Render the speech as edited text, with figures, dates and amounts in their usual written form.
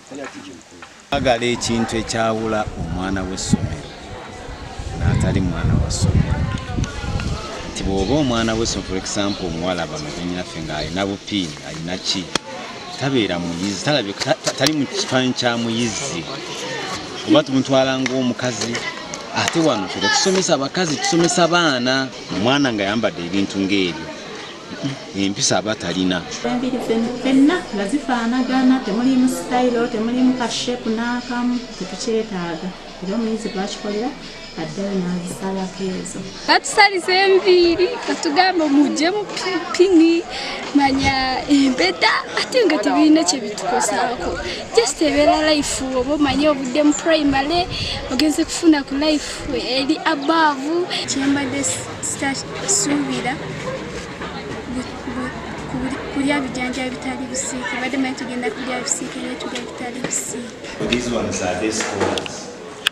Twagala ekintu ekyawula omwana w'essomero n'atali mwana wa ssomero, nti bw'oba omwana w'essomero, for example, omuwala bano bennyinaffe ng'alina bupiini, alina ki, tabeera muyizi, tali mu kifaananyi kya muyizi, oba tumutwala ng'omukazi. Ate wano ffe tetusomesa bakazi, tusomesa baana. Omwana ng'ayambadde ebintu ng'ebyo, empisa aba talina. Enviiri ffenna nga zifaanagana, temulimu sitayiro, temulimu ka shape n'akamu, tetukyetaaga. Era omuyizi twakikolera addayo n'azisalako ezo. Batusalisa enviiri, batugamba muggyemu pini, manya empeta, ate nga tebirina kyebitukosaako. Just ebeera life, oba omanye obudde mu primary, ogenze kufuna ku life eri above. Kyembadde suubira kulya bijanja bitali bisiike. Badde manyi tugenda kulya bisiike, naye tulya bitali bisiike. These ones are day scholars.